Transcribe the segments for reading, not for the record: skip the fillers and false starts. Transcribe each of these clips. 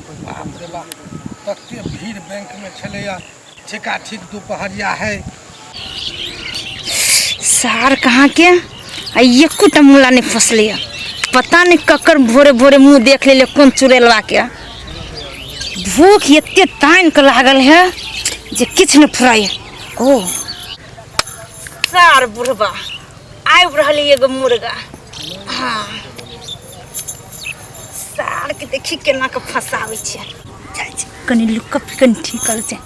बाप रे बाप, तते भीड़ बैंक में छलैया, ठीका ठीक दुपहरिया है। सार कहाँ के आ एकोटा मूला नहीं फसले। पता नहीं ककर भोरे भोरे मुंह देख ले, कोन चुड़ैलवा के। भूख एते तान के लागल है जे किछु नहीं फुराय। ओ सार बुढ़बा आबि रहल एगो मुर्गा। हाँ, सार के देखी केना के फंसाबै छै। जाइ छै कनि लुकअप, कनि ठीक करै छै।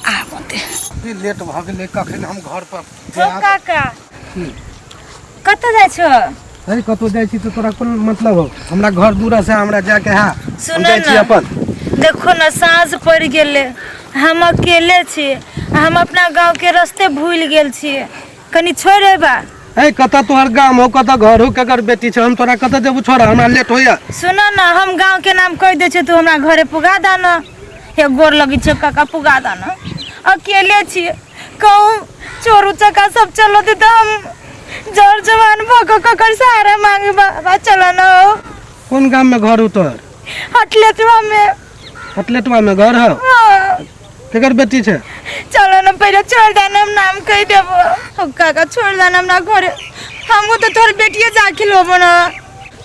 आब ओते भी लेट भऽ गेलै, कखन हम घर पर हो जायब? काका, कतऽ जाइ छौ? अरे, कतौ जाइ छी तऽ तोरा कोन मतलब हो? हमरा घर दूर से हमरा जाके है, हम सुन जाइ छी ना। अपन। देखो ने, साँझ पड़ि गेलै, हम अकेले छी, हम अपना गाँवके रस्ते भूलि गेल छियै, कनि छोड़ि अयबा। ए, कतऽ तोहर गाम हो, कतऽ घर हो, केकर बेटी छै? हम तोरा कतऽ जेबू छोड़? हमरा लेट होइया। सुन ने, हम गाँवके नाम कहि दै छियै, तू हमरा घरे पुगा दे ने। हे, गोर लगै छै काका, पुगा दे ने, अकेले छियै, कहूँ चोर उचक्का सब चलत तऽ हम जर जवान भऽ कऽ ककर सहारा मांगे? बाबा, चल न हो। कोन गाम में घर हो तोहर? हटलेटवा में। हटलेटवा में घर हो? हाँ। केकर बेटी छै? चलो न, पहिले छोड़ दे न, हम नाम कहि देबो। हो काका, छोड़ दे न हमरा घरे, हमहूँ तऽ तोहर बेटिए जा खिलबो न।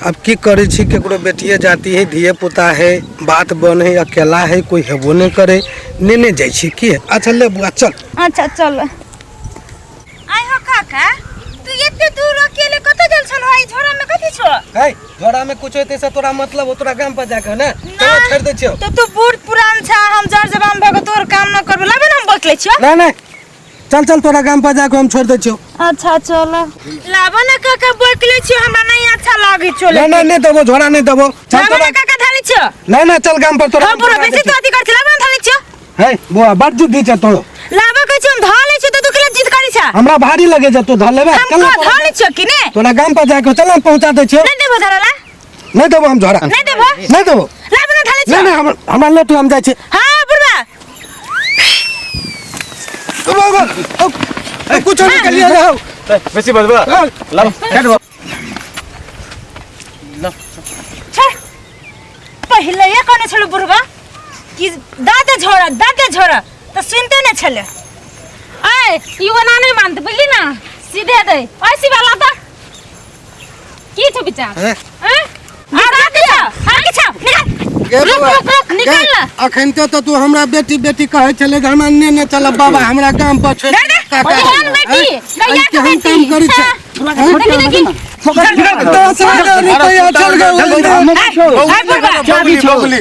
अब की करै छी, केकरो बेटिए जाती है, धिये पुता है, बात बन है, अकेला है, कोई हेबो नहीं करे, नेने जाइ छी की। अच्छा ले बुआ, चल। अच्छा चल। आइ हो काका, तू एते दूर अकेले कतऽ गेल छलहो? ई झोरा में कथी छौ? है, झोरा में कुछ होते से तोरा मतलब हो? तोरा गाम पर जाके ने चलो, छोड़ दै छियौ। तो तू बूढ़ पुरान छा, हम जर जवान भऽ कऽ तोहर काम न करबो। लाबे न, हम बकले छियौ। नहीं नहीं, चल चल, तोरा गाम पर जाके हम छोड़ दै छियौ। अच्छा चल, लाबो न काका, बकले छियौ, हमरा नहीं अच्छा लागै छौ। नहीं नहीं, नहीं देबो झोरा, नहीं देबो, चल। लाबो न तोरा काका, धाली छियौ। नहीं नहीं, चल गाम पर तोरा। हम पूरा बेसी तो अथी कर छी, लाबो न, धाली छियौ। है बुआ, बड़ जिद्दी छै तोरो। लाबो कहै छियौ, हम धऽ लै छियौ तऽ तू केला जिद करै छा? हमरा भारी लगे छै, तू धऽ लेबे। हम चल ना। कह धऽ लै छियौ कि ने? तोरा गाम पर जाके चल, हम पहुंचा दै छियौ। नहीं देबो धरला। नहीं देबो हम झोरा। नहीं देबो? नहीं देबो। लाबो न, धाली नहीं। छियौ। नहीं, हमरा लेट, हम जाइ छी। हाँ बुढ़बा। कुछ नहीं करिए जाओ। बेसी बजबा लाओ, काट। छे, पहिले ये कहने छलो बुढ़बा कि दाँते झोरा, दाँते झोरा, तऽ सुनते नहि छलै। ऐ, ई ओना नहि मानते, बुझली ना, सीधे दे। ऐसी वाला तऽ की छौ विचार? हैं? हैं? आर की छौ? आर की छौ? निकाल। गे रुक, बौआ, रुक, रुक, निकाल गे, ना। अखन तो तू हमरा बेटी बेटी कहै छलै जे हमरा नेने चल बाबा, हमरा गाम पर छोड़ दे, दे। काका। केहन बेटी? हैं? कहिया के केहन बेटी? काम करै छै? हाँ। देखी, देखी। 10,000 रुपया चल गए। ऐ बुढ़बा,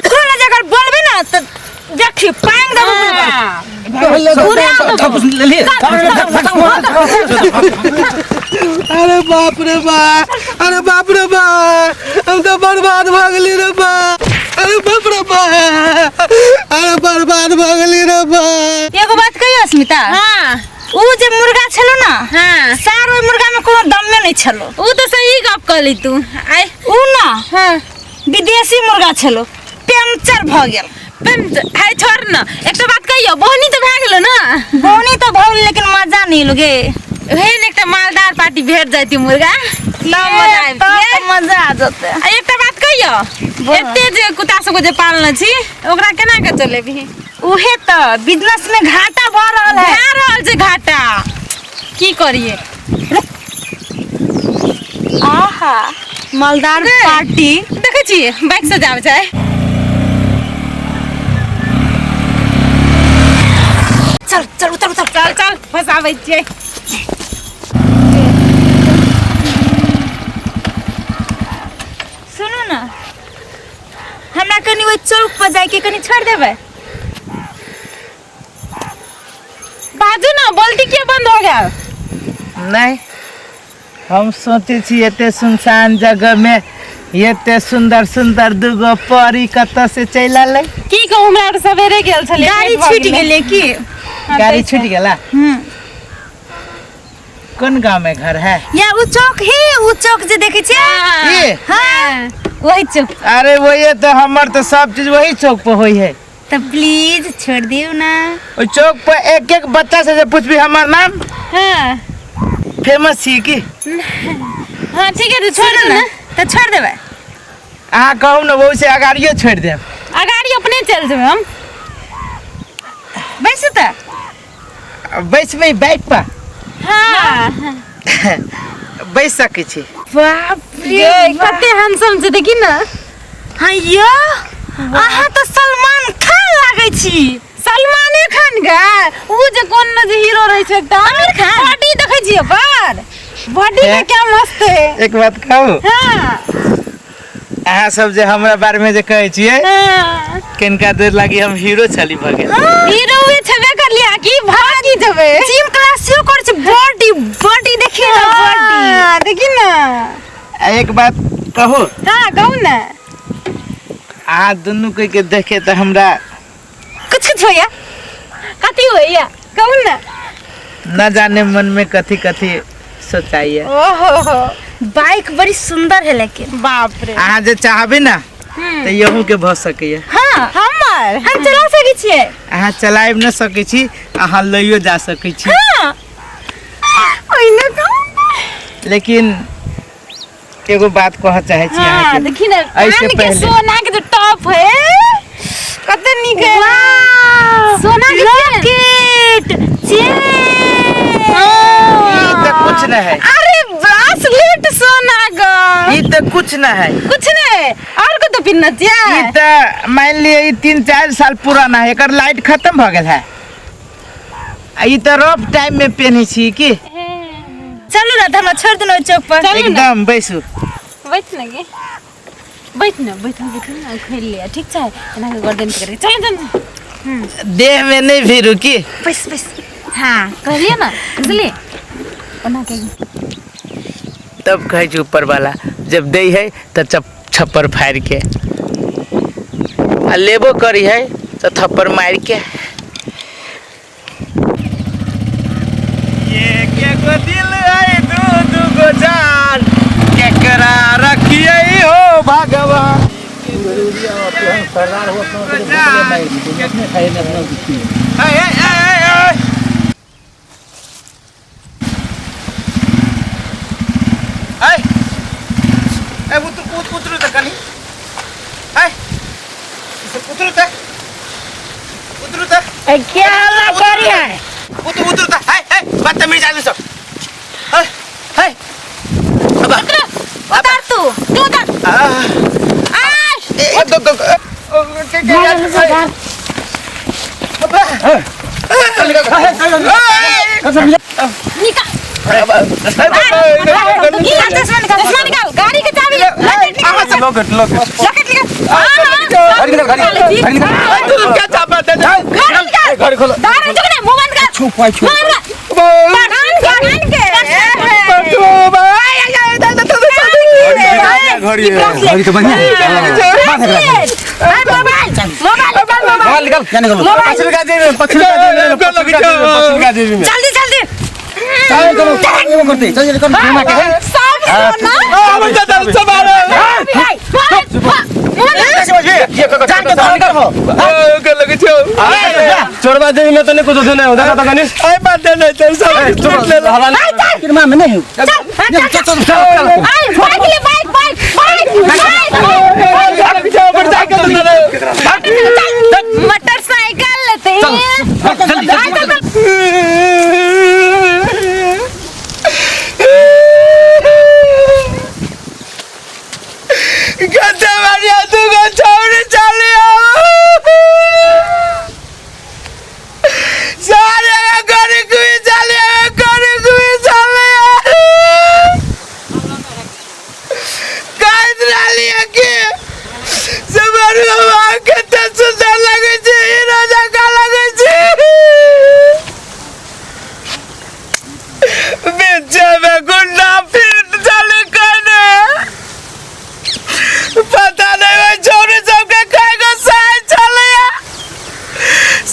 तू ने जकर बोलबे ना तऽ देखी पांग देबो बुढ़बा। अरे बाप रे बा, अरे बाप रे बा, हम तो बर्बाद भऽ गेली रे बा। अरे बाप रे बा, अरे बर्बाद भऽ गेली रे बा। एगो बात कहियो अस्मिता? हाँ। उ जे मुर्गा छलो ना, हाँ, सार ओहि मुर्गा में कोनो दमे नहीं छलो। उ तो सही गप कहली तू आइ। उ ना हाँ, विदेशी मुर्गा छलो, पंचर भ गेल। हाय, छोड़ न, एकटा बात कहियो, बोहनी तऽ भए गेलो ना? बोनी तो भऽ गेल, लेकिन मजा नहीं लगे। ओहन एकटा मालदार पार्टी भेट जाती मुर्गा तब मजा आबि तब तऽ मजा आ जेतै। आ एकटा बात कहियो? बोल। एते जे कुत्ता सबके जे पालने छी, ओकरा केना के चलेबही? उहे तऽ बिजनेस में घाटा भऽ रहल है। भए रहल छै घाटा, की करिए? आहा, मालदार गे। पार्टी। देखै छी, बाइक से जाब छै। चल चल, उतर उतर। चल चल, फसाबै छियै। सुनू ने, हमरा कनि ओहि चौक पर जाइके कनि छोड़ि देबै? बाजू ना, बोलती किया बंद हो गेल? नहीं, हम सोचे छी एते सुनसान जगह में एते सुंदर सुंदर दूगो परी कतऽ से चलि एलै? की कहू, हमरा आर सवेरे गेल छलियै। गाड़ी लेट भऽ छूटि गेलै। गेलै की? गाड़ी छूटि गेला? हम्म। कोन गांव में घर है? या उ चौक ही, उ चौक जे देखै छियै। ई? हाँ, वही चौक। अरे वही तो, हमर तो सब चीज वही चौक पर होई है। तऽ प्लीज छोड़ दियौ ना। ओहि चौक पर एक एक बच्चा से जे पूछबी हमर नाम, हाँ, फेमस छी की? हाँ, ठीक है, तो छोड़ दे ना। तऽ छोड़ि देबै अहाँ कहू ने ओहिसँ अगाड़ियो छोड़ि देब। अगाड़ी अपने चलि जेबै हम। बैसू तऽ। बैसबै बाइक पर? हाँ। बैस सकै छी। बाप रे, कते हैंडसम छै देखी ने। हाँ यो, अहाँ तऽ सलमान खान लागै छी। सलमाने खान गे, उ जे कोन ने जे हीरो रहै छै एकटा आमिर खान, बॉडी देखै छियै ओकर, बॉडी के क्या मस्त है। एक बात कहू? हाँ। अहाँ सब जे हमरा बारे में जे कहै छियै, हाँ। किनका देर लागी हम हीरो छली भऽ गेल। हीरो उहे छेबे करलियै कि भागी जेबै। जिम क्लास सेहो करै छै, बॉडी बॉडी देखिए ना, बॉडी। हाँ, देखी ना। आ एक बात कहू? हाँ कहू ना। अहाँ दुनू कोई के देखे तऽ हमरा कुछ कुछ होइया। कथी होइया कहू ना? न जाने मन में कथी कथी सोचाइए। ओहो, बाइक बड़ी सुंदर है लेकिन। बाप रे, अहाँ जे चाहबे ना तऽ यहू के भऽ सकैया। हाँ, हमर हम चला सकै छियै। अहाँ चलाबि न सकै छी, अहाँ लइयो जा सकै छी। हाँ। ओहिना कहू। लेकिन एगो बात कहऽ चाहै छी हाँ, अहाँके। देखी ना, एहिसे कान के पहिले। सोना के जो टॉप है कते नीक है। सोना के लॉकेट, चेन। ई तऽ कुछ न है। अरे ब्रासलेट सोना का। ई तऽ कुछ न है। कुछ नहीं, और को तो पिन्ना चाहिए। ई तऽ मान लिअ ई 3-4 साल पुराना है, एकर लाइट खत्म भऽ गेल है। आ ई तऽ रफ टाइम में पेन्है छी की। चलू ना तऽ हमरा छोड़ देलहुँ चौक पर। चलू ना। एकदम बैसू। बैठ ना गे, बैठ ना, बैठ बैठ ना, खेल लिया ठीक छै, एना के गर्दन पकड़ के चल चल। देह में नहीं भीरू की। बैस बैस। हाँ कहलिए ना, बुझलिए ओना के। तब कहै छै ऊपर वाला जब दै है तऽ छप्पर फाड़ि के, आ लेबो करी है तऽ थप्पड़ मारि के। एक एगो दिल है दू दू गो जान, केकरा रखिए हो भगवान। ऐ, ऐ, ऐ, ऐ, ऐ। ऐ, ऐ, उतरू, उतरू तऽ कनी। ऐ, उतरू तऽ, उतरू तऽ। ए, क्या हल्ला करी है? उतरू, उतरू तऽ। ऐ, ऐ, बदतमीज आदमी सब। ऐ, ऐ। अबा। उतर तू, तू उतर। आ। ए, दो, दो, ए, ओ, के, के, ऐ। अबा। निकाल। चश्मा निकाल, चश्मा निकाल, गाड़ी के चाबी, लॉकेट निकाल। Locket, locket. लॉकेट निकाल। हाँ, हाँ, गाड़ी निकाल, गाड़ी निकाल, गाड़ी निकाल। तू क्या चापा दे? गाड़ी निकाल। गाड़ी खोलो। दारू चुक नहीं, मुंह बंद कर। छुप भाई, छुप। मुंह बंद कर। कान के, कान के। घड़ी है, घड़ी तो बढ़िया है। मोबाइल, मोबाइल निकाल, मोबाइल। मोबाइल निकाल, क्या निकालो? पछिलका जेबी में, पछिलका जेबी में, पछिलका जेबी में, पछिलका जेबी में। जल्दी जल्दी। चल, चलो, एगो करते, चल, चल, कर, घुमा के। सब सोना। चोरबा जेबी में तो नहीं कुछ देने हो, देखा तो कनी। चल, हवा नहीं। किरमा में नहीं हो। चल, चल, चल, चल। बाइक ले, bike, bike, bike, bike. Motorcycle लेते हैं। जल्दी, जल्दी, जल्दी। कते बढ़िया दू गो छौरी चलियो। सारे गरी गुई चलियो, गरी गुई चलियो। कहैत रहलियै कि से बरुआ कते सुन्दर लगै छै, हीरो जकाँ लगै छै। बीचमे गुंडा फिर चली कने, पता नहीं ओहि छौरी सबके कय गो साइ छलैया।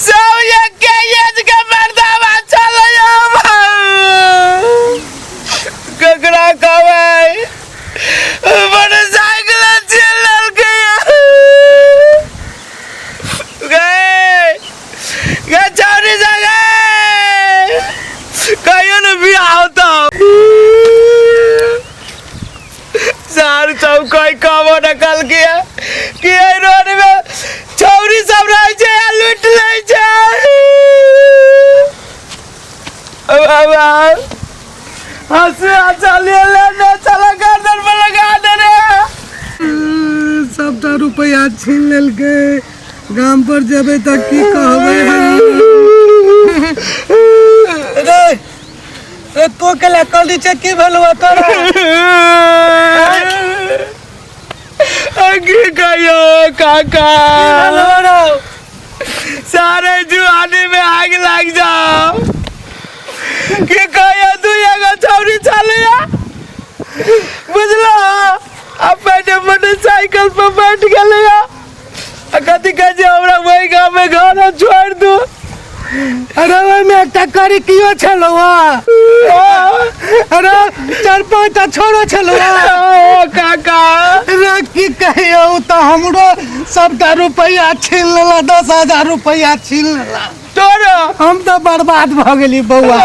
सब एके एज के मर्दाबा छलैया। ककरा कहबै, मोटरसाइकिल छीन लेलकैया। गे हंसुआ चलिए ले ने चला गर्दन पर लगा दे रे। सबटा रुपैआ छीन लेलकै। गाम पर जेबै तऽ की कहबै रे? रे तो केला कल छै, की भेलौ तोरा? की कहियो काका, सारे जुआनी में आग लग जाओ। की कहियो, दू एगो छौरी छलैया बुझलो, आ पहले मोटरसाइकिल पर बैठ गेलैया आ कथी कहै छै, हमरा वही गाँव में घर छोड़ि दू। अरे ओहिमे एकटा करिकियो छलौ, अरे चारि पाँचटा छोरो छलौ। ओ काका रे की कहियौ, तऽ हमरो सबटा रुपैआ छीन लेला, 10,000 रुपैआ छीन लेला। तोरो? हम तऽ बर्बाद भऽ गेली बौआ।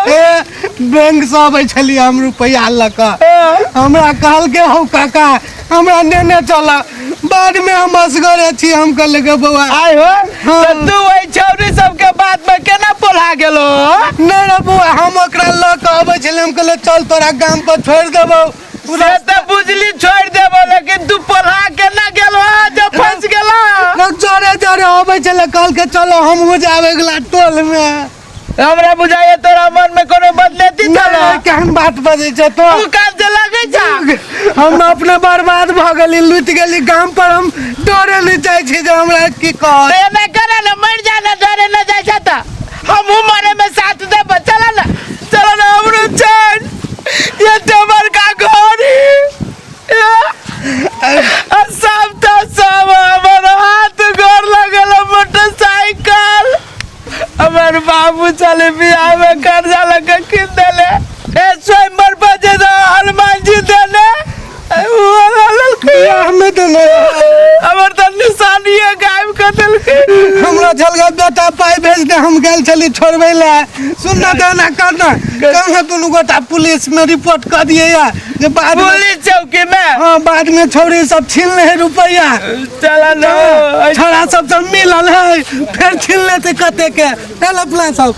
ए बैंक से अबै छलियै हम रुपैआ लऽ कऽ, हमरा कहलकै, हौ काका हमरा नेने चल, बादमे हम असगरे छी। हम कहलियै गे बौआ। आय हो। हाँ। तऽ तू ओहि छौरी सबके बात में केना पोल्हा गेलो? नहि रे बौआ, हम ओकरा लऽ कऽ अबै छलियै, हम कहलियै चल तोरा गाम पर छोड़ि देबौ। से तऽ बुझली छोड़ि देबो, लेकिन तू पोल्हा केना गेलो जब फंस गेला? जरे जरे अबै छलै, कहलकै चलो हमहूँ जाबै अगला टोल में। हमरा बुझाइए तोरा मन में कोनो बदलेती छल। नहि, केहन बात बजै छै तो? तू काल से लगै छ। हम अपने बर्बाद भऽ गेली, लुटि गेली। गाम पर हम डरे नहि जाइ छी जे हमरा की कहत। तऽ एना कर ने, मरि जा ने, डरे न जाइ छ तऽ हमहूँ मरे में साथ देब। चल ने, चल ने, हमरो चैन। ये तो बड़का घर ही आ सब तऽ सब हमर हाथ गोर लगल, मोटरसाइकिल हमर बाबू चले बियाह में कर्जा लगे किन देले, ए स्वयंवर बजे दो हनुमान जी देने बियाह में देने। हमर तऽ निशानिये गायब कर देलकै। हमरा छलगा बेटा पाइ भेज दे, हम गेल छली छोड़बै ले। सुन ना, देना कर ना, कहाँ दुनू गोटा पुलिस में रिपोर्ट कर दिए या जे बाद में पुलिस चौकी में। हाँ, बाद में छौड़ी सब छीन ले है रुपैआ। चल ना। छोड़ा सब सब मिलल है, फेर छीन लेते कते के। चल अपना सब।